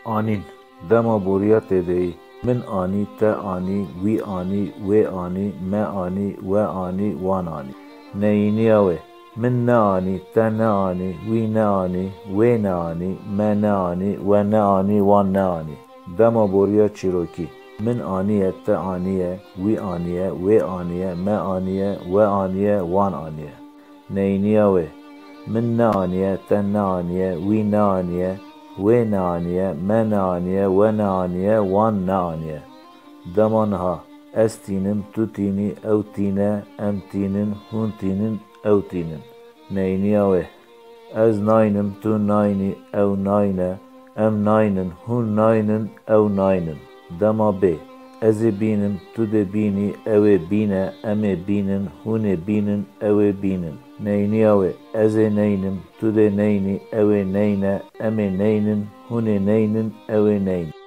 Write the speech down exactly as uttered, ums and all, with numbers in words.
Anîn. Dema boriya têdeyî. Min anî, te anî, wî anî, wê anî, me anî, we anî, wan anî. Neyîniya wê. Min neanî, te neanî, wî neanî, wê neanî, me neanî, we neanî, wan neanî. Dema boriya çîrokî. Min aniye, te aniye, wî aniye, wê aniye, me aniye, we aniye, wan aniye. Neyîniya wê. Min neaniye, te neaniye, wî neaniye, wê neaniye, me neaniye, we neaniye, wan neaniye. Dema niha. Ez tînim, tu tînî, ew tîne, em tînin, hûn tînin, ew tînin. Neyîniya wê. Ez naynim, tu naynî, ew nayne, em naynin, hûn naynin, ew naynin. Dema bê. Ez ê bînim, tu dê bînî, ew ê bîne, em ê bînin, hûn ê bînin, ew ê bînin. Neyîniya wê. Ez ê neynim, tu dê neynî, ew ê neyne, em ê neynin, hûn ê neynin, ew ê neynin.